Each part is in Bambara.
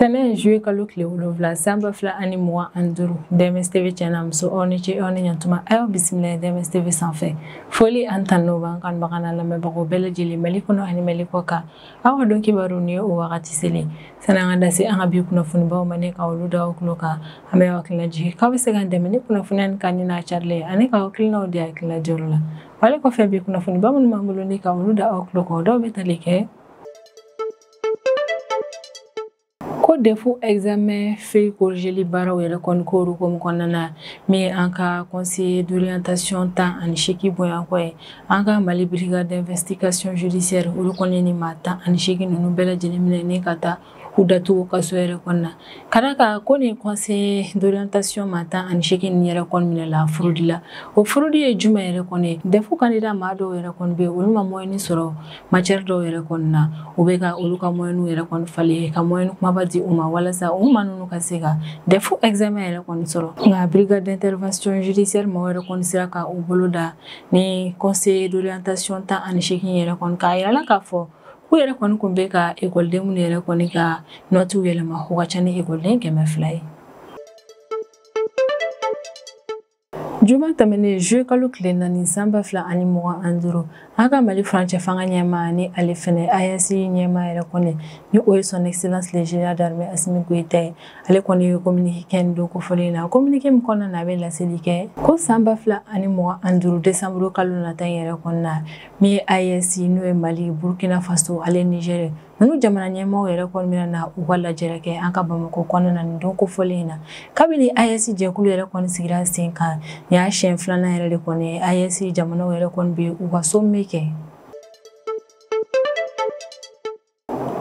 Tɛnɛ juillet kalo tile 7 san 2025 DMS TV cɛ n'a muso aw ni ce aw ni ɲantuma a y'aw bisimila DMS TV sanfɛ foli an tanu b'an kanubaga n'an lamɛnbagaw bɛɛ lajɛlen Mali kɔnɔ ani Mali kɔ kan aw ka don kibaru ni o wagati selen sani an ka da se an ka bi kunnafonibaw ma ne ka olu da aw tulo kan an bɛ aw hakilina jigin k'aw bɛ se k'an dɛmɛ ni kunnafoniya nin kanuni n'a carili ye ani k'aw hakilinaw di hakilina jɔyɔrɔ la wale kɔfɛ bi kunnafoniba minnu b'an bolo ni ka olu da aw tulo kan o dɔw bɛ tali kɛ ko DEF examen feuille corrigeli baaraw yɛrɛ kɔni ko hukumu kɔnɔna na min ye an ka conseiller d'orientation 18 bɔɲɔgɔnko ye an ka Mali brigade d'investigation judiciaire olu kɔni ni maa 18 ninnu bɛɛ lajɛlen minɛ ni ka taa u datugu kaso yɛrɛ kɔnɔna ka d'a kan ko nin conseiller d'orientation maa 18 ninnu yɛrɛ kɔni minɛla fraude la o fraude ye jumɛn yɛrɛ kɔni ye DEF candidat maa dɔw yɛrɛ kɔni bɛ yen olu ma moyenne sɔrɔ matière dɔw yɛrɛ kɔni na u bɛ ka olu ka moyenne yɛrɛ kɔni falen ka moyenne kumaba di u ma walasa u maa ninnu ka se ka DEF examen yɛrɛ kɔni sɔrɔ nka brigade d'intervention judiciaire maaw yɛrɛ kɔni sera ka u bolo da ni conseiller d'orientation 18 yɛrɛ kɔni k'a yira la k'a fɔ k'u yɛrɛ kɔni kun bɛ ka ekɔliden minnu yɛrɛ kɔni ka nɔtiw yɛlɛma o ka ca ni ekɔliden 200 ye. Juma tɛmɛnen juillet kalo tile 4 san 2025 an ka Mali furancɛ fanga ɲɛmaa ni ale fɛnɛ AES ɲɛmaa yɛrɛ kɔni ni o ye son excellence le général d'armée Assimi Goïta ye ale kɔni ye communiqué kɛ nin don kofɔlen na communiqué min kɔnɔna na a bɛ laseli kɛ ko san 2025 décembre kalo nata in yɛrɛ kɔnɔna na min ye AES n'o ye Mali Burkina Faso ale Niger ninnu jamana ɲɛmaaw yɛrɛ kɔni bɛna na u ka lajɛrɛ kɛ an ka Bamakɔ kɔnɔna na nin don kofɔlen in na kabini AES jɛkulu yɛrɛ kɔni sigira sen kan nin y'a siɲɛ filanan yɛrɛ de kɔni ye AES jamanaw yɛrɛ kɔni bɛ u ka sommet kɛ.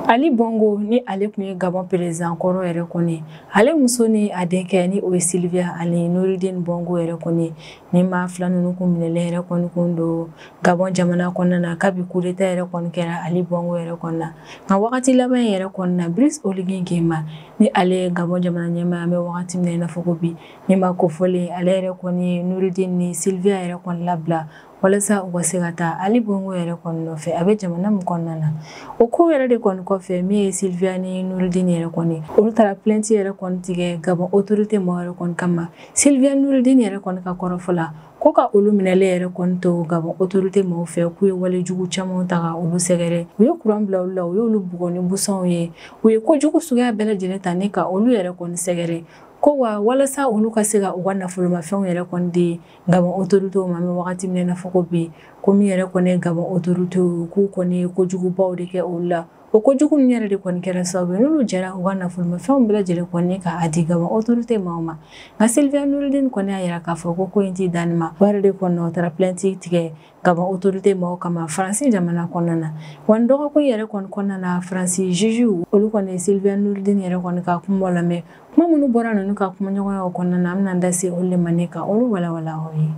Ali Bongo ni ale tun ye Gabon président kɔrɔ yɛrɛ kɔni ale muso ni a denkɛ ni o ye Sylvia ani Nouridine Bongo yɛrɛ kɔni ni maa fila ninnu kun minɛlen yɛrɛ kɔni kun don Gabon jamana kɔnɔna na kabi coup d'état yɛrɛ kɔni kɛra Ali Bongo yɛrɛ kɔni na nka wagati laban in yɛrɛ kɔni na Brice Oligui Nguema ni ale ye Gabon jamana ɲɛmaa an bɛ wagati min na i n'a fɔ ko bi ni maa kofɔlen ale yɛrɛ kɔni ye Nouridine ni Sylvia yɛrɛ kɔni labila walasa u ka se ka taa Ali Bongo yɛrɛ kɔni nɔfɛ a bɛ jamana min kɔnɔna na o ko yɛrɛ de kɔni kɔfɛ min ye Sylvia ni Nouridine yɛrɛ kɔni olu taara plainte yɛrɛ kɔni tigɛ Gabon autorité maaw yɛrɛ kɔni kama Sylvia Nouridine yɛrɛ kɔni ka kɔrɔfɔ la ko ka olu minɛlen yɛrɛ kɔni to Gabon autorité maaw fɛ k'u ye walejugu caman ta ka olu sɛgɛrɛ u ye kuran bila olu la u y'olu bugɔ ni busanw ye u ye kojugu suguya bɛɛ lajɛlen ta ni ka olu yɛrɛ kɔni sɛgɛrɛ ko wa walasa olu ka se ka u ka nafolomafɛnw yɛrɛ kɔni di Gabon autorité ma an bɛ wagati min na i n'a fɔ ko bi ko min yɛrɛ kɔni ye Gabon autorité k'u kɔni ye kojugubaw de kɛ olu la o kojugu ninnu yɛrɛ de kɔni kɛra sababu ye n'olu jɛra u ka nafolomafɛnw bɛɛ lajɛlen kɔni k'a di Gabon autorité maaw ma nka Sylvia Nouridine kɔni y'a yira k'a fɔ ko ko in t'i dan nin ma o yɛrɛ de kɔni o taara plainte tigɛ Gabon autorité maaw kama Faransi jamana kɔnɔna na wa nin dɔgɔkun yɛrɛ kɔni kɔnɔna na Faransi juge olu kɔni ye Sylvia Nouridine yɛrɛ kɔni ka kuma lamɛn kuma minnu bɔra ninnu ka kumaɲɔgɔnyaw kɔnɔna na an bɛna da se olu de ma ne ka olu walawala aw ye.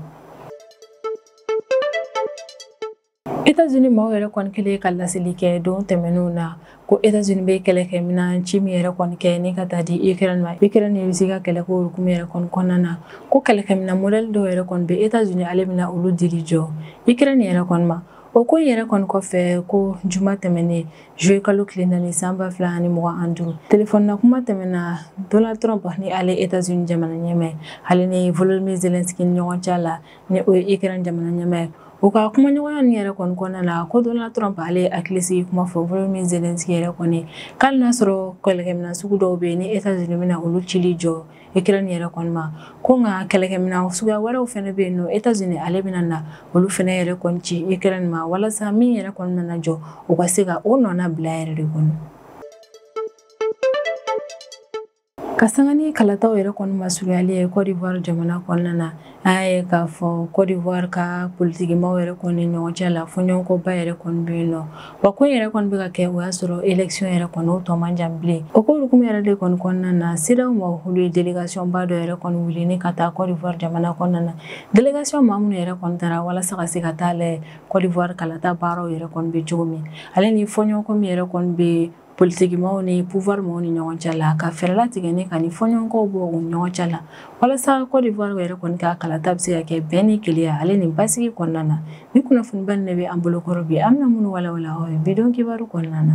États-Unis maaw yɛrɛ kɔni kɛlen ka laseli kɛ don tɛmɛnenw na ko États-Unis bɛ kɛlɛkɛminɛn ci min yɛrɛ kɔni kɛ ni ka taa di Ukraine ma Ukraine ni Russie ka kɛlɛko hukumu yɛrɛ kɔni kɔnɔna na ko kɛlɛkɛminɛn modèle dɔw yɛrɛ kɔni bɛ États-Unis ale bɛna olu dili jɔ Ukraine yɛrɛ kɔni ma o ko in yɛrɛ kɔni kɔfɛ ko juma tɛmɛnen juillet kalo tile 4 san 2025 telefɔni na kuma tɛmɛna Donald Trump ni ale États-Unis jamana ɲɛmaa ale ni Volodymyr Zelensky ni ɲɔgɔn cɛ la ni o ye Ukraine jamana ɲɛmaa u ka kumaɲɔgɔnya nin yɛrɛ kɔni kɔnɔna na ko Donald Trump ale ye hakilisigi kuma fɔ Volodymyr Zelensky yɛrɛ kɔni k'ale n'a sɔrɔ kɛlɛkɛminɛn sugu dɔw bɛ yen ni États-Unis bɛna olu cili jɔ Ukraine yɛrɛ kɔni ma ko nka kɛlɛkɛminɛn suguya wɛrɛw fɛnɛ bɛ yen nɔ États-Unis ale bɛna na olu fɛnɛ yɛrɛ kɔni ci Ukraine ma walasa min yɛrɛ kɔni nana jɔ u ka se ka o nɔna bila yɛrɛ de kɔnɔ. Ka sanga ni kalataw yɛrɛ kɔni masurunyali ye Côte d'Ivoire jamana kɔnɔna na an y'a ye k'a fɔ Côte d'Ivoire ka politikimaw yɛrɛ kɔni ɲɔgɔn cɛ la fɔɲɔgɔnkɔba yɛrɛ kɔni bɛ yen nɔ wa ko in yɛrɛ kɔni bɛ ka kɛ o y'a sɔrɔ élection yɛrɛ kɔni o tɔ man jan bilen o ko hukumu yɛrɛ de kɔni kɔnɔna na CEDEAO maaw olu ye délégation ba dɔ yɛrɛ kɔni wuli ni ka taa Côte d'Ivoire jamana kɔnɔna na délégation maa minnu yɛrɛ kɔni taara walasa ka se ka taa lajɛ Côte d'Ivoire kalata baaraw yɛrɛ kɔni bɛ cogo min ale ni fɔɲɔgɔnkɔ min yɛrɛ kɔni bɛ politikimaw ni pouvoir maaw ni ɲɔgɔn cɛ la ka fɛɛrɛ latigɛ ni ka ni fɔɲɔgɔnkɔw bɔ u ni ɲɔgɔn cɛ la walasa Côte d'Ivoire yɛrɛ kɔni ka kalata bɛ se ka kɛ bɛn ni kelenya ale ni basigi kɔnɔna na ni kunnafoniba nin de bɛ an bolokɔrɔ bi an bɛna minnu walawala aw ye bi don kibaru kɔnɔna na.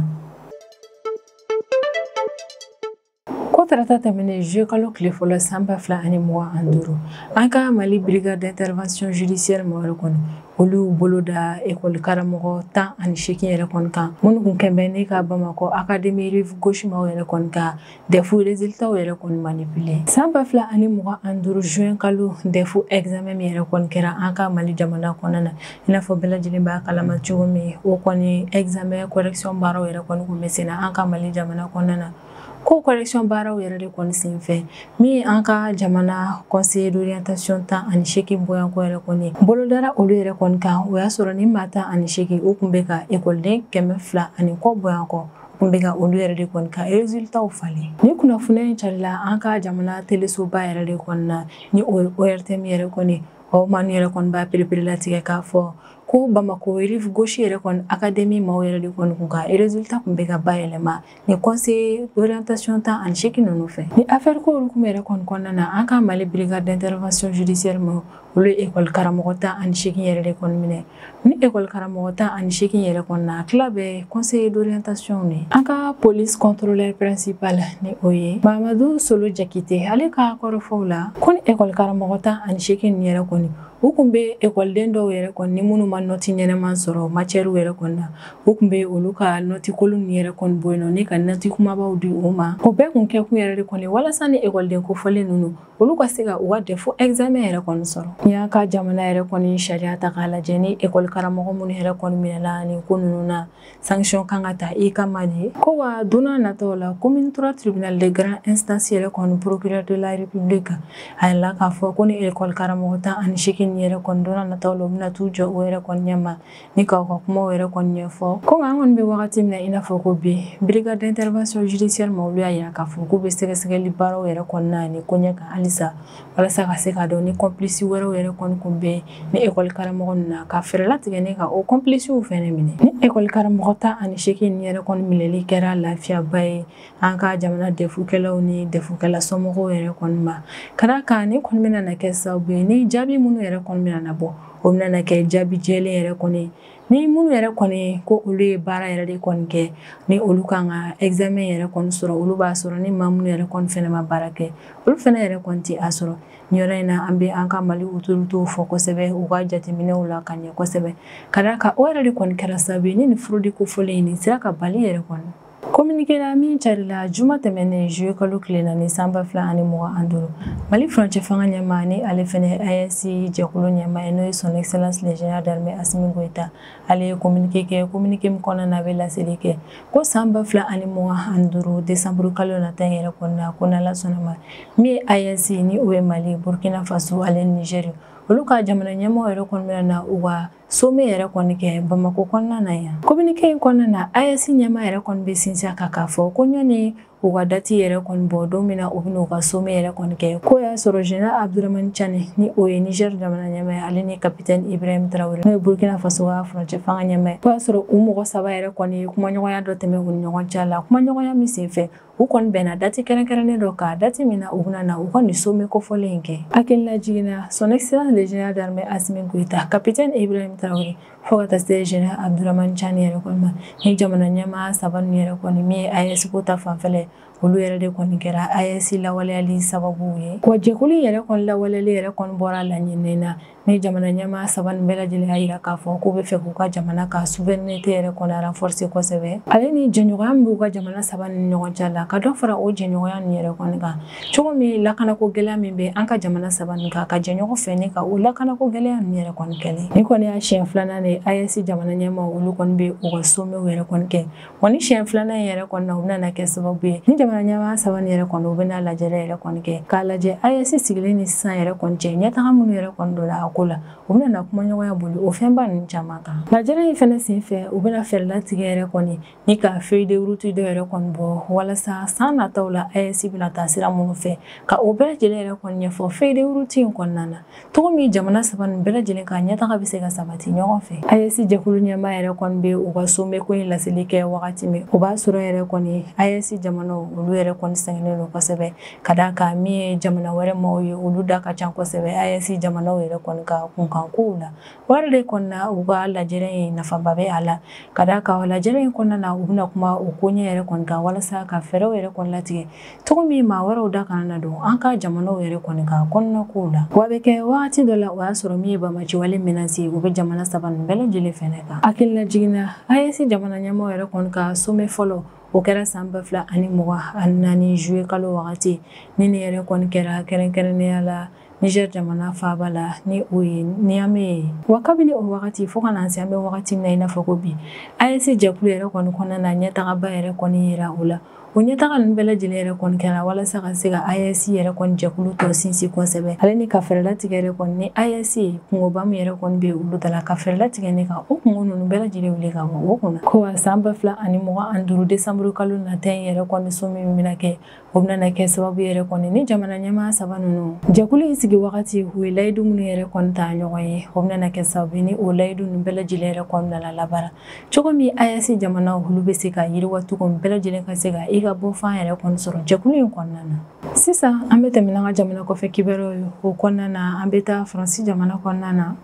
Ko tarata tɛmɛnen juillet kalo tile fɔlɔ san 2025, an ka Mali brigade d'intervention judiciaire mɔgɔ yɛrɛ kɔni, olu y'u bolo da ekɔli karamɔgɔ 18 yɛrɛ kɔni kan, minnu kun kɛn bɛ ne ka Bamakɔ académie Rive Gauche maaw yɛrɛ kɔni ka DEF résultats yɛrɛ kɔni manipuler. San 2025 juin kalo DEF examen min yɛrɛ kɔni kɛra an ka Mali jamana kɔnɔna na, i n'a fɔ bɛɛ lajɛlen b'a kalama cogo min, o kɔni examen correction baaraw yɛrɛ kɔni kun bɛ sen na an ka Mali jamana kɔnɔna na. Ko correction baaraw yɛrɛ de kɔni senfɛ, min ye an ka jamana conseiller d'orientation 18 bɔyanko yɛrɛ kɔni bolodara olu yɛrɛ kɔni kan. O y'a sɔrɔ ni maa 18, u kun bɛ ka ekɔliden 200 ani kɔ bɔyankɔ, kun bɛ ka olu yɛrɛ de kɔni ka résultats falen. Ni kunnafoniya in carila an ka jamana telesoba yɛrɛ de kɔni na, ni o ye ORTM yɛrɛ kɔni, o maa yɛrɛ kɔni b'a pereperelatigɛ k'a fɔ ko Bamakɔ Rive Gauche yɛrɛ kɔni académie maaw yɛrɛ de kɔni kun ka résultat kun bɛ ka bayɛlɛma ni conseiller d'orientation 18 ninnu fɛ. Ni affaire ko hukumu yɛrɛ kɔni kɔnɔna na, an ka Mali brigade d'intervention judiciaire ma, olu ye école karamɔgɔ 18 yɛrɛ de kɔni minɛ. Ni école karamɔgɔ 18 yɛrɛ kɔni na, a tila bɛɛ conseiller d'orientation de. An ka police contrôleur principal, ni o ye Mamadu Solo Jakite, ale ka kɔrɔfɔw la, ko ni école karamɔgɔ 18 ninnu yɛrɛ kɔni, u kun bɛ ekɔliden dɔw yɛrɛ kɔni, ni minnu ma note ɲɛnɛman sɔrɔ matière yɛrɛ kɔni na, u kun bɛ olu ka note kolon ninnu yɛrɛ kɔni bɔ yen nɔ, ni ka note kumabaw di u ma. O bɛɛ kun kɛ kun yɛrɛ de kɔni walasa ni ekɔliden kofɔlen ninnu, olu ka se ka u ka DEF examen yɛrɛ kɔni sɔrɔ. N'i y'a ka jamana yɛrɛ kɔni sariya ta k'a lajɛ, ni ekɔli karamɔgɔ minnu yɛrɛ kɔni minɛla nin ko ninnu na, sanction kan ka ta i kama de. Ko wa don n'a nataw la, commune 3 tribunal de grande instance yɛrɛ kɔni, procureur de la République a yɛlɛla k'a fɔ ko ni ekɔli karamɔgɔ 18 nin yɛrɛ kɔni, don n'a nataw la, u bɛna t'u jɔ o yɛrɛ kɔni ɲɛma ni k'aw ka kumaw yɛrɛ kɔni ɲɛfɔ. Ko nka an kɔni bɛ wagati min na, i n'a fɔ ko bi, brigade d'intervention judiciaire ma, olu y'a yira k'a fɔ k'u bɛ sɛgɛsɛgɛli baaraw yɛrɛ kɔni na ni ko ɲɛ kan halisa, walasa ka se k'a dɔn ni complice wɛrɛw yɛrɛ kɔni kun bɛ ni ekɔli karamɔgɔ ninnu na, ka fɛɛrɛ latigɛ ni ka o complicew fɛnɛ minɛ. Ni ekɔli karamɔgɔ 18 nin yɛrɛ kɔni minɛli kɛra lafiyaba ye an ka jamana DEF kɛlaw ni DEF kɛla somɔgɔw yɛrɛ kɔni ma, ka d'a kan ni kɔni bɛna na kɛ sababu ye ni jaabi minnu yɛrɛ kɔni bɛna na bɔ, o bɛna na kɛ jaabi jɛlen yɛrɛ kɔni, ni minnu yɛrɛ kɔni ko olu ye baara yɛrɛ de kɔni kɛ, ni olu kan ka examen yɛrɛ kɔni sɔrɔ, olu b'a sɔrɔ, ni maa minnu yɛrɛ kɔni fɛnɛ ma baara kɛ, olu fɛnɛ yɛrɛ kɔni tɛ a sɔrɔ. Nin yɔrɔ in na, an bɛ an ka Mali autorités fɔ kosɛbɛ u ka jateminɛw la ka ɲɛ kosɛbɛ, ka d'a kan o yɛrɛ de kɔni kɛra sababu ye ni nin fraude kofɔlen in nin sera ka bali yɛrɛ kɔni. Communiqué la min carila juma tɛmɛnen juillet kalo tile 4 san 2025, Mali furancɛ fanga ɲɛmaa, ni ale fɛnɛ AES jɛkulu ɲɛmaa ye, n'o ye son excellence le général d'armée Assimi Goïta, ale ye communiqué kɛ. Communiqué min kɔnɔna na, a bɛ laseli kɛ ko san 2025 décembre kalo nata in yɛrɛ kɔnɔna na, ko n'Ala sɔnna ma, min ye AES, ni o ye Mali, Burkina Faso ale ni Niger, olu ka jamana ɲɛmɔgɔ yɛrɛ kɔni bɛna na u ka sommet yɛrɛ kɔni kɛ Bamakɔ kɔnɔna na yan. Communiqué in kɔnɔna na, AES ɲɛmaa yɛrɛ kɔni bɛ sinsin a kan k'a fɔ ko ɲɔni u ka date yɛrɛ kɔni bɔ, don min na u bɛna u ka sommet yɛrɛ kɔni kɛ, ko y'a sɔrɔ général Abdourahamane Tiani, ni o ye Niger jamana ɲɛmaa ye, ale ni capitaine Ibrahim Traoré, n'o ye Burkina Faso ka furancɛ fanga ɲɛmaa ye, ko y'a sɔrɔ u mɔgɔ saba yɛrɛ kɔni ye kumaɲɔgɔnya dɔ tɛmɛ u ni ɲɔgɔn cɛ la. Kumaɲɔgɔnya min senfɛ, u kɔni bɛnna date kɛrɛnkɛrɛnnen dɔ kan, date min na u bɛna na u ka nin sommet kofɔlen in kɛ. Hakilina jiginna, son excellence le général d'armée Assimi Goïta, capitaine Ibrahim Traoré, fo ka taa se général Abdourahamane Tiani yɛrɛ kɔni ma, ni jamana ɲɛmaa saba ninnu yɛrɛ kɔni, min ye AES ko ta fanfɛla ye, olu yɛrɛ de kɔni kɛra AES lawaleyali sababu ye. Wa jɛkulu yɛrɛ kɔni lawaleyali yɛrɛ kɔni bɔra laɲini na, ni jamana ɲɛmaa saba nin bɛɛ lajɛlen y'a yira k'a fɔ k'u bɛ fɛ k'u ka jamana ka souveraineté yɛrɛ kɔni renforcer kosɛbɛ, ale ni jɛɲɔgɔnya min b'u ka jamana saba ni ɲɔgɔn cɛ la, ka dɔ fara o jɛɲɔgɔnya nin yɛrɛ kɔni kan, cogo min lakanako gɛlɛya min bɛ an ka jamana saba nin kan, ka jɛ ɲɔgɔn fɛ ni ka o lakanako gɛlɛya nin yɛrɛ kɔni kɛlɛ. Ni kɔni y'a siɲɛ filanan de ye AES jamana ɲɛmaaw, olu kɔni bɛ u ka sommetw yɛrɛ kɔni kɛ. Wa ni siɲɛ filanan in yɛrɛ kɔni na, u bɛna kɛ sababu ye ni jamana ɲɛmaa saba nin yɛrɛ kɔni, u bɛna lajɛrɛ yɛrɛ kɔni kɛ k'a lajɛ AES sigilen ni sisan yɛrɛ kɔni cɛ, ɲɛtaga minnu yɛrɛ kɔni donna a ko la, u bɛna na kumaɲɔgɔnya boli o fɛnba ninnu caman kan. Lajɛrɛ in fɛnɛ senfɛ, u bɛna fɛɛrɛ latigɛ yɛrɛ kɔni ni ka feuille de route dɔ yɛrɛ kɔni bɔ, walasa san nataw la AES bɛna taa sira minnu fɛ, ka o bɛɛ lajɛlen yɛrɛ kɔni ɲɛfɔ feuille de route in kɔnɔna na, cogo min jamana saba nin bɛɛ lajɛlen ka ɲɛtaga bɛ se ka sabati ɲɔgɔn fɛ. AES jɛkulu ɲɛmaa yɛrɛ kɔni bɛ u ka sommet ko in laseli kɛ wagati min, o b'a sɔrɔ yɛrɛ kɔni AES jamanaw, olu yɛrɛ kɔni sɛgɛnnen don kosɛbɛ ka d'a kan min ye jamana wɛrɛ maaw ye olu da ka ca kosɛbɛ AES jamanaw yɛrɛ kɔni ka kunkankow la. O yɛrɛ de kɔni na u ka lajɛrɛ in nafaba bɛ a la ka d'a kan lajɛrɛ in kɔnɔna na u bɛna kuma o koɲɛ yɛrɛ kɔni kan walasa ka fɛɛrɛw yɛrɛ kɔni latigɛ cogo min maa wɛrɛw da kana na don an ka jamanaw yɛrɛ kɔni ka kɔnɔna kow la. Wa bɛ kɛ wagati dɔ la o y'a sɔrɔ min ye banbaanciwale menace o bɛ jamana saba ninnu bɛɛ lajɛlen fɛnɛ kan. Hakilina jiginna AES jamana ɲɛmaaw yɛrɛ kɔni ka sommet fɔlɔ o kɛra san 2024 juillet kalo wagati ni nin yɛrɛ kɔni kɛra kɛrɛnkɛrɛnnenya la Niger jamana faaba la ni o ye Niamey ye. Wa kabini o wagati fo ka na se an bɛ wagati min na i n'a fɔ ko bi AES jɛkulu yɛrɛ kɔni kɔnɔna na ɲɛtagaba yɛrɛ kɔni yera o la. O ɲɛtaga ninnu bɛɛ lajɛlen yɛrɛ kɔni kɛra walasa ka se ka AES yɛrɛ kɔni jɛkulu tɔ sinsin kosɛbɛ ale ni ka fɛɛrɛ latigɛ yɛrɛ kɔni ni AES kungoba min yɛrɛ kɔni bɛ olu da la ka fɛɛrɛ latigɛ ni ka o kungo ninnu bɛɛ lajɛlen wuli ka bɔ o kunna. Ko wa san 2025 décembre kalo nata in yɛrɛ kɔni sommet min bɛna kɛ o bɛna kɛ sababu yɛrɛ kɔni ni jamana ɲɛmaa saba ninnu jɛkulu in sigi wagati u ye layidu minnu yɛrɛ kɔni ta ɲɔgɔn ye o bɛna kɛ sababu ni o layidu ninnu bɛɛ lajɛlen yɛrɛ kɔni nana labaara cogo min AES jamanaw olu bɛ se ka yiriwa cogo min bɛɛ lajɛlen ka se ka i ka bɔfan yɛrɛ kɔni sɔrɔ jɛkulu in kɔnɔna na. Sisan an bɛ tɛmɛ n'an ka jamana kɔfɛ kibaruyaw ye o kɔnɔna na an bɛ taa Faransi jamana kɔnɔna na.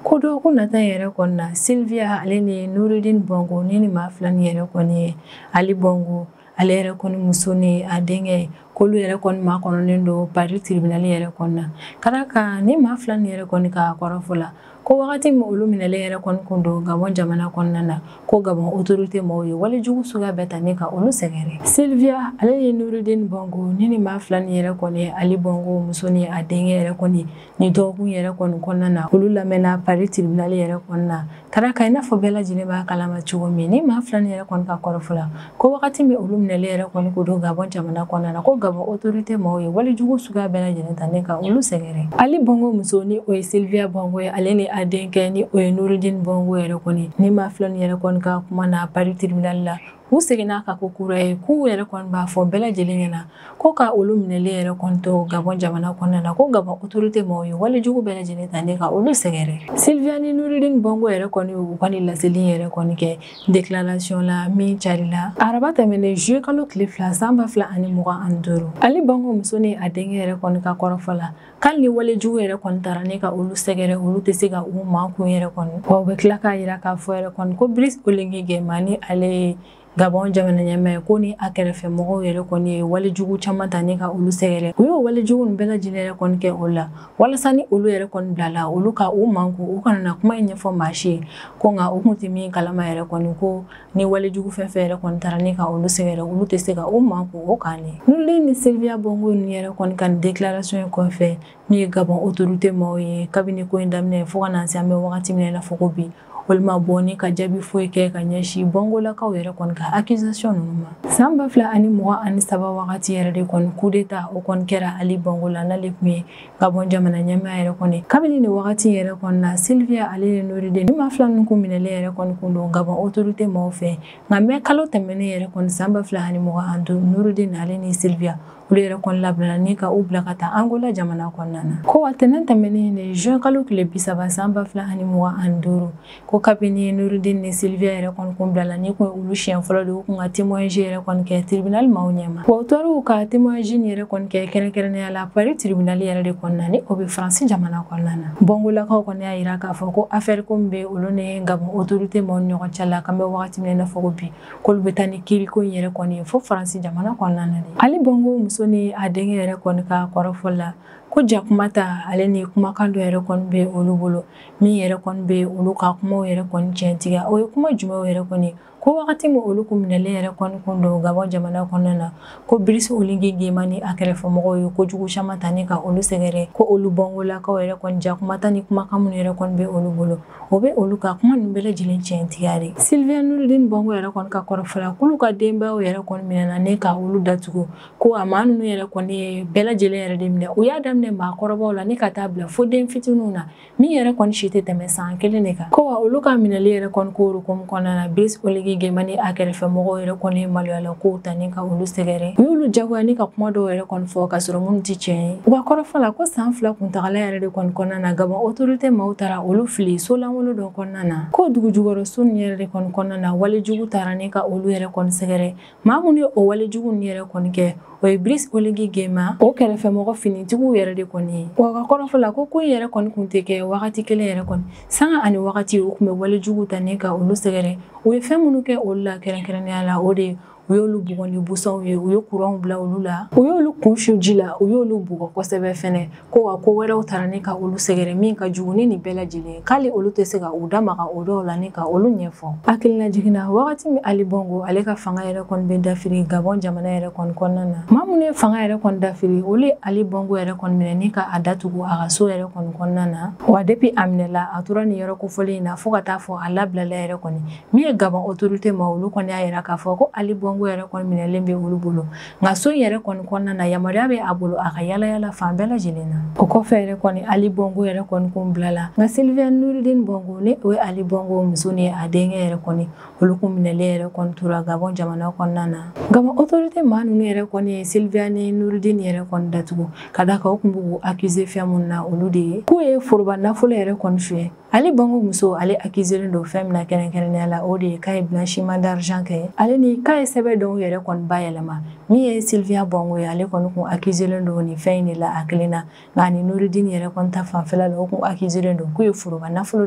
Ko dɔgɔkun nata yɛrɛ kɔni na Sylvia ale ni Noureddin Bongo ni maa fila ni yɛrɛ kɔni ye Ali Bongo ale yɛrɛ kɔni muso ni a denkɛ k'olu yɛrɛ kɔni makɔnɔnen don Paris tribunal yɛrɛ kɔni na ka d'a kan ni maa fila ni yɛrɛ kɔni ka kɔrɔfɔ la ko wagati min olu minɛlen yɛrɛ kɔni kun don Gabon jamana kɔnɔna na ko Gabon autorité maaw ye walejugu suguya bɛɛ ta ni ka olu sɛgɛrɛ. Sylvia ale ni Noureddin Bongo ni maa fila ni yɛrɛ kɔni Ali Bongo muso ni a denkɛ yɛrɛ kɔni ni dɔgɔkun yɛrɛ kɔni kɔnɔna na olu lamɛnna Paris tribunal yɛrɛ kɔnɔna na ka d'a kan i n'a fɔ bɛɛ lajɛlen b'a kalama cogo min ni maa fila ni yɛrɛ kɔni ka kɔrɔfɔ la ko wagati min olu minɛlen yɛrɛ kɔni kun don Gabon jamana kɔnɔna na ko Gabon autorité maaw ye walejugu suguya bɛɛ lajɛlen ta ni ka olu sɛgɛrɛ. Ali Bongo muso ni o ye Sylvia Bongo ye ale ni a denkɛ ni o ye Noureddin Bongo yɛrɛ kɔni ni maa fila ni yɛrɛ kɔni ka kuma na Paris tribunal la u seginna ka ko kura ye k'u yɛrɛ kɔni b'a fɔ bɛɛ lajɛlen ɲɛna ko ka olu minɛlen yɛrɛ kɔni to Gabon jamana kɔnɔna na ko Gabon autorité maaw ye walejugu bɛɛ lajɛlen ta ni ka olu sɛgɛrɛ. Sylvia ni Noureddin Bongo yɛrɛ kɔni u ka nin laseli yɛrɛ kɔni kɛ déclaration la min carila araba tɛmɛnen juillet kalo tile 2 san 2025. Ali Bongo muso ni a denkɛ yɛrɛ kɔni ka kɔrɔfɔ la k'ali ni walejugu yɛrɛ kɔni taara ne ka olu sɛgɛrɛ olu tɛ se ka u makun yɛrɛ kɔni wa u bɛ tila k'a yira k'a fɔ yɛrɛ kɔni ko Brice Oligui Nguema ni ale ye Gabon jamana ɲɛmaa ye ko ni a kɛrɛfɛ mɔgɔw yɛrɛ kɔni ye walejugu caman ta ni ka olu sɛgɛrɛ u y'o walejugu ninnu bɛɛ lajɛlen yɛrɛ kɔni kɛ o la walasa ni olu yɛrɛ kɔni bilala olu ka u manku u kana na kuma in ɲɛfɔ maa si ye ko nka u kun tɛ min kalama yɛrɛ kɔni ko ni walejugu fɛn fɛn yɛrɛ kɔni taara ni ka olu sɛgɛrɛ olu tɛ se ka u manku o kan de. Noureddin ni Sylvia Bongo ninnu yɛrɛ kɔni ka nin déclaration in kɔfɛ min ye Gabon autorité maaw ye kabini ko in daminɛ fo ka na se an bɛ wagati min na i n'a fɔ ko bi olu ma bɔ ni ka jaabi foyi kɛ ka ɲɛsin Bongolakaw yɛrɛ kɔni ka accusation ninnu ma. San 2023 wagati yɛrɛ de kɔni coup d'état o kɔni kɛra Ali Bongo la n'ale tun ye Gabon jamana ɲɛmaa yɛrɛ kɔni kabini nin wagati yɛrɛ kɔni na Sylvia ale ni Noureddin ni maa fila ninnu kun minɛlen yɛrɛ kɔni kun don Gabon autorité maaw fɛ nka mai kalo tɛmɛnen yɛrɛ kɔni san 2025 Noureddin ale ni Sylvia olu yɛrɛ kɔni labilala ni ka u bila ka taa Angola jamana kɔnɔna na. Ko wa tɛnɛn tɛmɛnen de juin kalo tile 30 san 2025 ko kabini Noureddin ni Sylvia yɛrɛ kɔni kun bilala ni kun olu siɲɛ fɔlɔ de u kun ka témoignage yɛrɛ kɔni kɛ tribunal maaw ɲɛma. Wa u taara u ka témoignage nin yɛrɛ kɔni kɛ kɛrɛnkɛrɛnnenya la Paris tribunal yɛrɛ de kɔnɔna ni o bɛ Faransi jamana kɔnɔna na. Bongolakaw kɔni y'a yira k'a fɔ ko affaire ko min bɛ olu ni Gabon autorité maaw ni ɲɔgɔn cɛ la k'an bɛ wagati min na i n'a fɔ ko bi k'olu bɛ taa ni kiiriko in yɛrɛ kɔni ye fo Faransi jamana kɔnɔna na de. Ali Bongo muso ni a denkɛ yɛrɛ kɔni ka kɔrɔfɔ la ko jakuma ta ale ni kumakan dɔ yɛrɛ kɔni bɛ olu bolo min yɛrɛ kɔni bɛ olu ka kumaw yɛrɛ kɔni tiɲɛtigiya o ye kuma jumɛnw yɛrɛ kɔni ko wagati min olu kun minɛlen yɛrɛ kɔni kun don Gabon jamana kɔnɔna na ko Brice Oligui Nguema ni a kɛrɛfɛ mɔgɔw ye kojugu caman ta ni ka olu sɛgɛrɛ ko olu Bongolakaw yɛrɛ kɔni jakuma ta ni kumakan minnu yɛrɛ kɔni bɛ olu bolo o bɛ olu ka kuma ninnu bɛɛ lajɛlen tiɲɛtigiya de. Sylvia Noureddin Bongo yɛrɛ kɔni ka kɔrɔfɔ la k'olu ka denbayaw yɛrɛ kɔni minɛna ne ka olu datugu ko a maa ninnu yɛrɛ kɔni ye bɛɛ lajɛlen yɛrɛ de minɛ u y'a daminɛ daminɛ maakɔrɔbaw la ni ka taa bila fo den fitininw na min yɛrɛ kɔni si tɛ tɛmɛ san 1 de kan. Ko wa olu ka minɛli yɛrɛ kɔni ko hukumu kɔnɔna na, Brice Oligui Nguema ni a kɛrɛfɛ mɔgɔw yɛrɛ kɔni maloyala kow ta ni ka olu sɛgɛrɛ. U y'olu jagoya ni ka kuma dɔw yɛrɛ kɔni fɔ ka sɔrɔ minnu tɛ tiɲɛ ye. U ka kɔrɔfɔ la ko san 2 kuntagala yɛrɛ de kɔni kɔnɔna na, Gabon autorité maaw taara olu fili so lankolon dɔ kɔnɔna na. Ko dugu jukɔrɔ so ninnu yɛrɛ de kɔni kɔnɔna na, walejugu taara ni ka olu yɛrɛ kɔni sɛgɛrɛ. Maa minnu ye o walejugu ninnu yɛrɛ kɔni kɛ, o ye Brice Oligui Nguema o kɛrɛfɛmɔgɔ finitigiw yɛrɛ de kɔni ye. Wa ka kɔrɔfɔ la ko in yɛrɛ kɔni kun tɛ kɛ wagati kelen yɛrɛ kɔni, sanga ani wagati u kun bɛ walejugu ta ni ka olu sɛgɛrɛ. U ye fɛn minnu kɛ olu la kɛrɛnkɛrɛnnenya la, o de ye u y'olu bugɔ ni busanw ye, u ye kuranw bila olu la, u y'olu kun su ji la, u y'olu bugɔ kosɛbɛ fɛnɛ. Ko wa ko wɛrɛw taara ni ka olu sɛgɛrɛ min ka jugu ni nin bɛɛ lajɛlen, k'ale olu tɛ se ka u da maga o dɔw la ni ka olu ɲɛfɔ. Hakilina jiginna wagati min Ali Bongo ale ka fanga yɛrɛ kɔni bɛ dafiri Gabon jamana yɛrɛ kɔni kɔnɔna na, maa minnu ye fanga yɛrɛ kɔni dafiri, olu ye Ali Bongo yɛrɛ kɔni minɛ ni ka a datugu a ka so yɛrɛ kɔni kɔnɔna na. Wa depuis a minɛla a tora nin yɔrɔ kofɔlen in na fo ka taa fɔ a labilala yɛrɛ kɔni. Min ye Gabon autorité ma, olu kɔni y'a yira k'a fɔ ko Ali Bongo yɛrɛ kɔni minɛlen bɛ olu bolo, nka so in yɛrɛ kɔni kɔnɔna na yamaruya bɛ a bolo a ka yala yala fan bɛɛ lajɛlen na. O kɔfɛ yɛrɛ kɔni Ali Bongo yɛrɛ kɔni kun bilala, nka Sylvia Nouridine Bongo ni o ye Ali Bongo muso ni a denkɛ yɛrɛ kɔni, olu kun minɛlen yɛrɛ kɔni tora Gabon jamana kɔnɔna na. Gabon autorité maa ninnu yɛrɛ kɔni ye Sylvia ni Nouridine yɛrɛ kɔni datugu ka d'a kan u kun b'u accuser fɛn minnu na, olu de ye k'u ye foroba nafolo yɛrɛ kɔni suɲɛ. Ali Bongo muso ale accusé don fɛn min na kɛrɛnkɛrɛnnenya la, o de ye k'a ye blanchiment d'argent kɛ, ale ni k'a ye sɛbɛn dɔw yɛrɛ kɔni bayɛlɛma. Min ye Sylvia Bongo ye, ale kɔni kun accusé don nin fɛn in de la a kelen na, nka ni Nouridine yɛrɛ kɔni ta fanfɛla la, o kun accusé don k'u ye foroba nafolo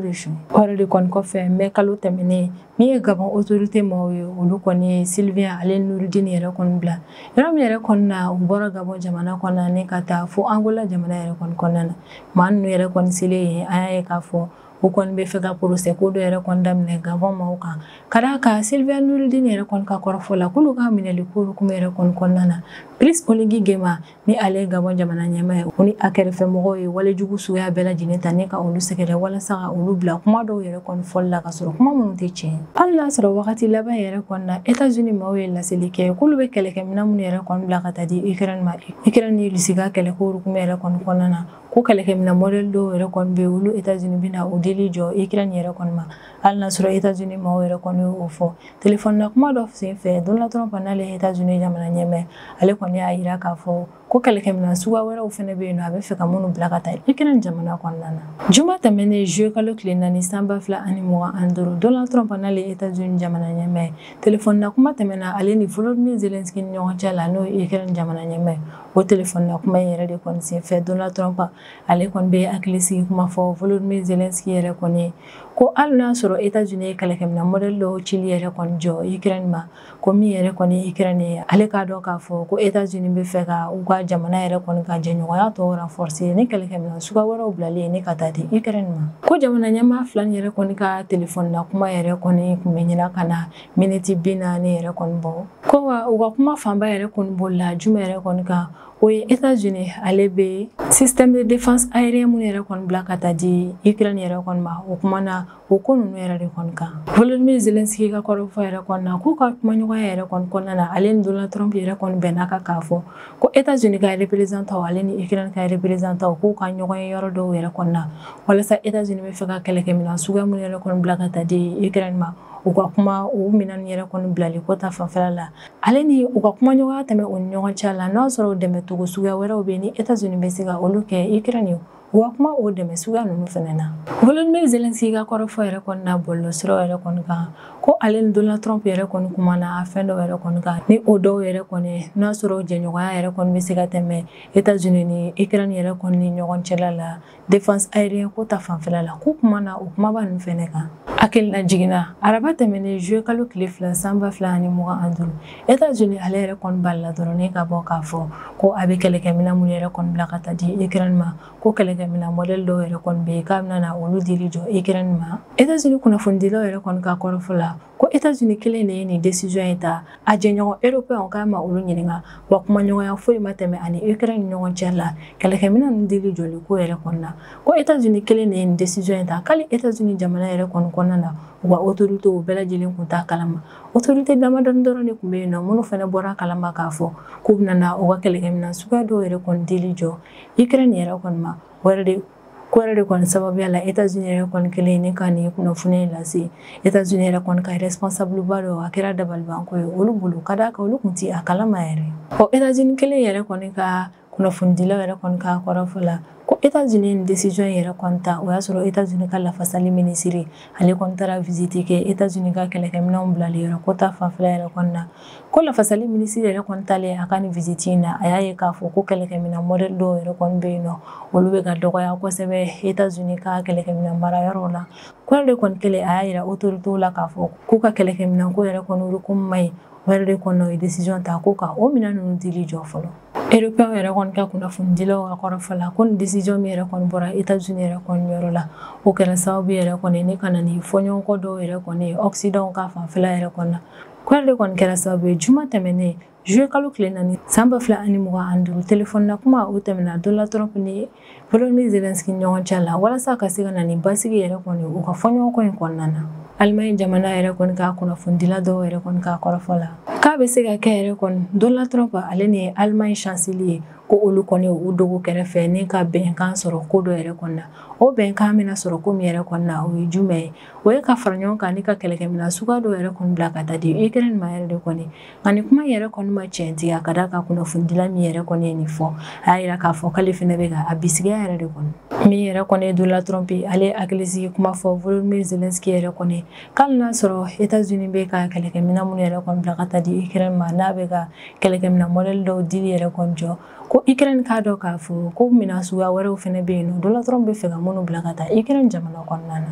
de suɲɛ. O yɛrɛ de kɔni kɔfɛ mai kalo tɛmɛnen, min ye Gabon autorité maaw ye, olu kɔni ye Sylvia ale Nouridine yɛrɛ kɔni bila yɔrɔ min yɛrɛ kɔni na, u bɔra Gabon jamana kɔnɔna ni ka taa fo Angola jamana yɛrɛ kɔni kɔnɔna na. Maa ninnu yɛrɛ kɔni selen yen, an y'a ye k'a fɔ u kɔni bɛ fɛ ka procès ko dɔ yɛrɛ kɔni daminɛ Gabon maaw kan, ka d'a kan Sylvia Nouridine yɛrɛ kɔni ka kɔrɔfɔ la k'olu ka minɛli ko hukumu yɛrɛ kɔni kɔnɔna na, Brice Oligui Nguema ni ale ye Gabon jamana ɲɛmaa ye, o ni a kɛrɛfɛ mɔgɔw ye walejugu suguya bɛɛ lajɛlen ta ni ka olu sɛgɛrɛ walasa ka olu bila kuma dɔw yɛrɛ kɔni fɔli la ka sɔrɔ kuma minnu tɛ tiɲɛ. Hali n'a sɔrɔ wagati laban yɛrɛ kɔni na, États-Unis maaw ye laseli kɛ k'olu bɛ kɛlɛkɛminɛn minnu yɛrɛ kɔni bila ka taa di Ukraine ma, Ukraine ni Russie ka kɛlɛko hukumu yɛrɛ kɔni kɔnɔna na, ko kɛlɛkɛminɛn modèle dɔw yɛrɛ kɔni bɛ yen, olu États-Unis bɛna o dili jɔ Ukraine yɛrɛ kɔni ma. Hali n'a sɔrɔ États-Unis maaw yɛrɛ kɔni y'o fɔ téléphone na kuma dɔ sen fɛ, Donald Trump n'ale ye États-Unis jamana ɲɛmaa, ale kɔni y'a yira k'a fɔ ko kɛlɛkɛminɛn suguya wɛrɛw fɛnɛ bɛ yen nɔ, a bɛ fɛ ka minnu bila ka taa Ukraine jamana kɔnɔna na. Juma tɛmɛnen juillet kalo tile 4 san 2025, Donald Trump n'ale ye États-Unis jamana ɲɛmaa, téléphone na kuma tɛmɛna ale ni Volodymyr Zelensky ni ɲɔgɔn cɛ la, n'o ye Ukraine jamana ɲɛmaa. O téléphone na kuma in yɛrɛ de kɔni senfɛ, Donald Trump ale kɔni bɛ hakili sigi kuma fɔ Volodymyr Zelensky yɛrɛ kɔni ye, ko hali n'a sɔrɔ États-Unis ye kɛlɛkɛminɛn modèle dɔw cili yɛrɛ kɔni jɔ Ukraine ma, ko min yɛrɛ kɔni Ukraine ye, ale k'a dɔn k'a fɔ ko États-Unis bɛ fɛ ka u ka jamana yɛrɛ kɔni ka jɛɲɔgɔnya tɔ renforcer ni kɛlɛkɛminɛn suguya wɛrɛw bilalen ye ni ka taa di Ukraine ma. Ko jamana ɲɛmaa fila nin yɛrɛ kɔni ka téléphone na kuma yɛrɛ kɔni kun bɛ ɲina ka na miniti 40 yɛrɛ kɔni bɔ. Ko wa u ka kuma fanba yɛrɛ kɔni bolila jumɛn yɛrɛ kɔni kan, o ye États-Unis ale bɛ système de défense aérien minnu yɛrɛ kɔni bila ka taa di Ukraine yɛrɛ kɔni ma, o kuma na o ko ninnu yɛrɛ de kɔni kan. Volodymyr Zelensky ka kɔrɔfɔ yɛrɛ kɔni na, k'u ka kumaɲɔgɔnya yɛrɛ kɔni kɔnɔna na, ale ni Donald Trump yɛrɛ kɔni bɛnna kan k'a fɔ ko États-Unis ka représentant ale ni Ukraine ka représentant k'u ka ɲɔgɔn ye yɔrɔ dɔw yɛrɛ kɔni na, walasa États-Unis bɛ fɛ ka kɛlɛkɛminɛn suguya minnu yɛrɛ kɔni bila ka taa di Ukraine ma, u ka kuma o minɛn yɛrɛ kɔni bilali ko ta fanfɛla la. Ale ni u ka kumaɲɔgɔnya tɛmɛ u ni ɲɔgɔn cɛ la, n'a sɔrɔ dɛmɛcogo suguya wɛrɛw bɛ yen ni États-Unis bɛ se ka olu kɛ Ukraine ye, u ka kuma o dɛmɛ suguya ninnu fɛnɛ na. Volodymyr Zelensky ka kɔrɔfɔ yɛrɛ kɔni na bɔlɔlɔsiraw yɛrɛ kɔni kan, ko ale ni Donald Trump yɛrɛ kɔni kumana fɛn dɔw yɛrɛ kɔni kan, ni o dɔw yɛrɛ kɔni n'a sɔrɔ jɛɲɔgɔnya yɛrɛ kɔni bɛ se ka tɛmɛ États-Unis ni Ukraine yɛrɛ kɔni ni ɲɔgɔn cɛla la défense aérienne ko ta fanfɛla la, k'u kumana o kumaba ninnu fɛnɛ kan. Hakilina jiginna araba tɛmɛnen juillet kalo tile 2 san 2025, États-Unis ale yɛrɛ kɔni balila dɔrɔn ne ka bɔ k'a fɔ ko a bɛ kɛlɛkɛminɛn minnu yɛrɛ kɔni bila ka taa di Ukraine ma, ko kɛlɛkɛminɛn modèle dɔw yɛrɛ kɔni bɛ yen k'a bɛna na olu dili jɔ Ukraine ma. États-Unis kunnafonidilaw yɛrɛ kɔni ka kɔrɔfɔ la, ko États-Unis kelen de ye nin décision in ta, a jɛɲɔgɔn européen k'a ma olu ɲininka, wa kumaɲɔgɔnya foyi ma tɛmɛ ani Ukraine ni ɲɔgɔn cɛ la kɛlɛkɛminɛn ninnu dili jɔli ko yɛrɛ kɔni na. Ko États-Unis kelen de ye nin décision in ta, k'ale États-Unis jamana yɛrɛ kɔni kɔnɔna kɔnɔna na u ka autorité bɛɛ lajɛlen kun t'a kalama. Autorité damadɔni dɔrɔn de tun bɛ yen nɔ minnu fana bɔra kalama k'a fɔ k'u bɛna na u ka kɛlɛkɛminɛn suguya dɔw yɛrɛ kɔni dili jɔ Ukraine yɛrɛ kɔni ma. O yɛrɛ de ko yɛrɛ de kɔni sababuya la États-Unis yɛrɛ kɔni kɛlen ni ka nin kunnafoni lase. États-Unis yɛrɛ kɔni ka responsable ba dɔ a kɛra dabalibanko ye olu bolo, ka d'a kan olu kun ti a kalama yɛrɛ. Ɔ États-Unis kelen yɛrɛ kɔni ka kunnafonidilaw yɛrɛ kɔni ka kɔrɔfɔ la ko États-Unis ni décision yɛrɛ kɔni ta, o y'a sɔrɔ États-Unis ka lafasali minisiri ale kɔni taara visite kɛ États-Unis ka kɛlɛkɛminɛnw bilali yɔrɔ ko ta fanfɛla yɛrɛ kɔni na. Ko lafasali minisiri yɛrɛ kɔni talen a ka nin visite in na, a y'a ye k'a fɔ ko kɛlɛkɛminɛn modèle dɔw yɛrɛ kɔni bɛ yen nɔ olu bɛ ka dɔgɔya kosɛbɛ États-Unis ka kɛlɛkɛminɛn mara yɔrɔw la. Ko yɛrɛ de kɔni kɛlen a y'a yira autorités la k'a fɔ k'u ka kɛlɛkɛminɛn ko yɛrɛ kɔni hukumu man ɲi. O yɛrɛ de kɔni o ye décision ta ko ka o minɛn ninnu dili jɔ fɔlɔ. Européen yɛrɛ kɔni ka kunnafonidilaw ka kɔrɔfɔ la ko nin décision min yɛrɛ kɔni bɔra États-Unis yɛrɛ kɔni yɔrɔ la, o kɛra sababu yɛrɛ kɔni ne ka na ni fɔɲɔgɔnkɔ dɔw yɛrɛ kɔni Occident ka fanfɛla yɛrɛ kɔni na. Ko yɛrɛ de kɔni kɛra sababu ye juma tɛmɛnen juillet kalo tile 4 san 2025 téléphone na kuma o tɛmɛna Donald Trump ni Volodymyr Zelensky ɲɔgɔn cɛ la walasa ka se ka na ni basigi yɛrɛ kɔni u ka fɔɲɔgɔnkɔ in kɔnɔna na. Allemagne jamana yɛrɛ kɔni ka kunnafonidila dɔw yɛrɛ kɔni ka kɔrɔfɔ la k'a bɛ se ka kɛ yɛrɛ kɔni Donald Trump ale ni Allemagne chancelier ko olu kɔni u dogo kɛrɛfɛ ni ka bɛnkan sɔrɔ ko dɔ yɛrɛ kɔni na. O bɛnkan bɛna sɔrɔ ko min yɛrɛ kɔni na o ye jumɛn ye? O ye ka fara ɲɔgɔn kan ni ka kɛlɛkɛminɛn suguya dɔw yɛrɛ kɔni bila ka taa di Ukraine ma yɛrɛ de kɔni. Nka nin kuma yɛrɛ kɔni ma tiɲɛtigiya ka d'a kan kunnafonidila min yɛrɛ kɔni ye nin fɔ, a y'a yira k'a fɔ k'ale fana bɛ ka a bisigiya yɛrɛ de kɔni. Min yɛrɛ kɔni ye Donald Trump ye, ale ye hakilisigi kuma fɔ Volodymyr Zelensky yɛrɛ kɔni k'ale n'a sɔrɔ États-Unis bɛ ka kɛlɛkɛminɛn minnu yɛrɛ kɔni bila ka taa di Ukraine ma, n'a bɛ ka kɛlɛkɛminɛn modèle dɔw dili yɛrɛ kɔni jɔ, ko Ukraine k'a dɔn k'a fɔ ko minɛn suguya wɛrɛw fana bɛ yen nɔ Donald Trump bɛ fɛ ka minnu bila ka taa Ukraine jamana kɔnɔna na.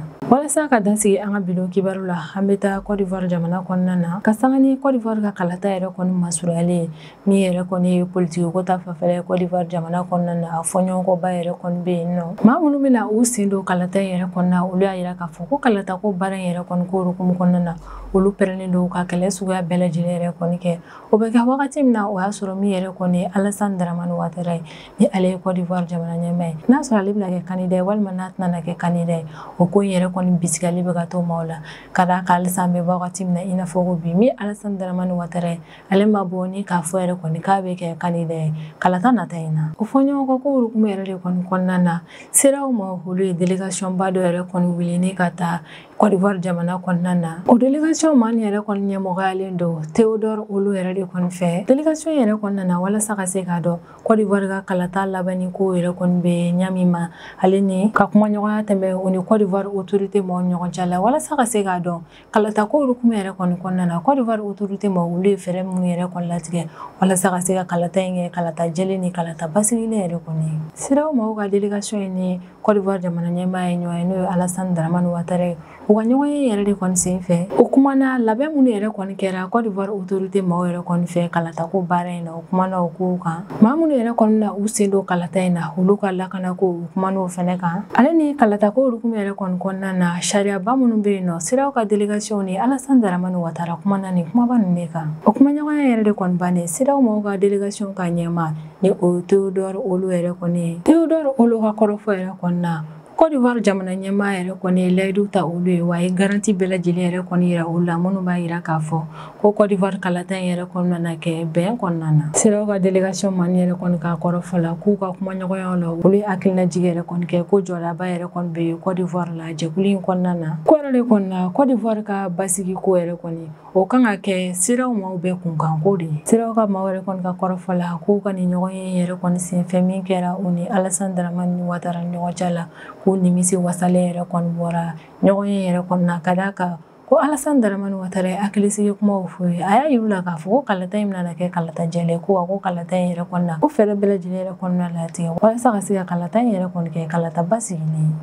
Walasa ka dansigi an ka bidon kibaru la, an bɛ taa Côte d'Ivoire jamana kɔnɔna na ka sanga ni Côte d'Ivoire ka kalata yɛrɛ kɔni masurunyalen min yɛrɛ kɔni ye politiki ko ta fanfɛla ye Côte d'Ivoire jamana kɔnɔna na, a fɔɲɔgɔnkɔba yɛrɛ kɔni bɛ yen nɔ. Maa minnu bɛna u sen don kalata in yɛrɛ kɔnɔna na, olu y'a yira k'a fɔ ko kalata ko baara in yɛrɛ kɔni ko hukumu kɔnɔna na, olu pɛrɛnnen don ka kɛlɛ suguya bɛɛ lajɛlen yɛrɛ kɔni kɛ. O bɛ kɛ wagati min na, o y'a sɔrɔ min yɛrɛ kɔni ye Alassane Dramane Ouattara ye, ni ale ye Côte d'Ivoire jamana ɲɛmaa ye, n'a sɔrɔ ale bɛna kɛ candidat ye walima n'a tɛna kɛ candidat ye, o ko in yɛrɛ kɔni bisigali bɛ ka to maaw la. Ka d'a kan halisa an bɛ wagati min na i n'a fɔ ko bi, min Alassane Dramane Ouattara ye, ale ma bɔ ni k'a fɔ yɛrɛ kɔni k'a bɛ kɛ candidat ye kalata nata in na. O fɔɲɔgɔnkɔ ko hukumu yɛrɛ de kɔni kɔnɔna na, CEDEAO ma olu ye délégation ba dɔ yɛrɛ kɔni wuli ni ka taa Côte d'Ivoire jamana kɔnɔna na. O délégation maa nin yɛrɛ kɔni ɲɛmɔgɔyalen don Théodore Olo yɛrɛ de kɔni fɛ. Délégation yɛrɛ kɔnɔna na walasa ka se k'a dɔn Côte d'Ivoire ka kalata labanni ko yɛrɛ kɔni bɛ ɲa min ma, ale ni ka kumaɲɔgɔnya tɛmɛ o ni Côte d'Ivoire autorité maaw ni ɲɔgɔn cɛ la walasa ka se k'a dɔn kalata ko hukumu yɛrɛ kɔni kɔnɔna na Côte d'Ivoire autorité maaw olu ye fɛɛrɛ minnu yɛrɛ kɔni latigɛ walasa ka se ka kalata in kɛ kalata jɛlen ni kalata basigilen yɛrɛ kɔni ye. CEDEAO maaw ka délégation in ni Côte d'Ivoire jamana ɲɛmaa ye ɲɔgɔn ye, n'o ye Alassane Dramane Ouattara ye. U ka ɲɔgɔn ye yɛrɛ de kɔni sen fɛ, o kumana labɛn minnu yɛrɛ kɔni kɛra Côte d'Ivoire autorité maaw yɛrɛ kɔni fɛ kalata ko baara in na, o kumana o kow kan. Maa minnu yɛrɛ kɔni na u sen don kalata in na, olu ka lakanako u kumana o fɛnɛ kan. Ale ni kalata ko hukumu yɛrɛ kɔni kɔnɔna na, sariyaba minnu bɛ yen nɔ, CEDEAO ka délégation ni Alassane Dramane Ouattara kumana nin kumaba ninnu de kan. O kumaɲɔgɔnya yɛrɛ de kɔni bannen, CEDEAO maaw ka délégation ka ɲɛmaa ni o Théodore Olo yɛrɛ kɔni ye. Théodore Olo ka kɔrɔfɔ yɛrɛ kɔni na, Côte d'Ivoire jamana ɲɛmaa yɛrɛ kɔni ye layidu ta olu ye, wa a ye garantie bɛɛ lajɛlen yɛrɛ kɔni yira olu la minnu b'a yira k'a fɔ ko Côte d'Ivoire kalata in yɛrɛ kɔni nana kɛ bɛn kɔnɔna na. CEDEAO ka délégation maa yɛrɛ kɔni ka kɔrɔfɔ la k'u ka kumaɲɔgɔnyaw la, olu ye hakilinajigi yɛrɛ kɔni kɛ ko jɔdaba yɛrɛ kɔni bɛ Côte d'Ivoire la jɛkulu in kɔnɔna na. Ko yɛrɛ de kɔni na, Côte d'Ivoire ka basigi ko yɛrɛ kɔni o kan ka kɛ CEDEAO maaw bɛɛ kunkanko de ye. CEDEAO ka maaw yɛrɛ kɔni ka kɔrɔfɔ la k'u ka nin ɲɔgɔn ye yɛrɛ kɔni senfɛ min kɛra u ni Alassane Dramane Ouattara ɲɔgɔn cɛ la, k'u nimisi wasalen yɛrɛ kɔni bɔra ɲɔgɔn ye yɛrɛ kɔni na, ka d'a kan ko Alassane Dramane Ouattara ye hakilisigi kumaw f'u ye. A y'a yir'u la k'a fɔ ko kalata in bɛna kɛ kalata jɛlen ko wa ko kalata in yɛrɛ kɔni na ko fɛɛrɛ bɛɛ lajɛlen yɛrɛ kɔni na latigɛ walasa ka se ka kalata in yɛrɛ kɔni kɛ kalata basigilen ye.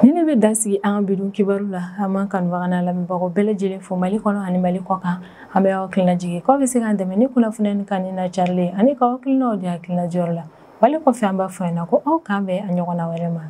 Ni ne bɛ dan sigi an ka bidon kibaru la, an b'an kanubaga n'a lamɛnbagaw bɛɛ lajɛlen fo Mali kɔnɔ ani Mali kɔ kan. An bɛ aw hakilina jigin k'aw bɛ se k'an dɛmɛ ni kunnafoniya ni kanu n'a carili ye ani k'aw hakilinaw di hakilina jɔyɔrɔ la. Wale kɔfɛ an b'a fɔ ɲɛna ko aw k'an bɛn a ɲɔgɔnna wɛrɛ ma.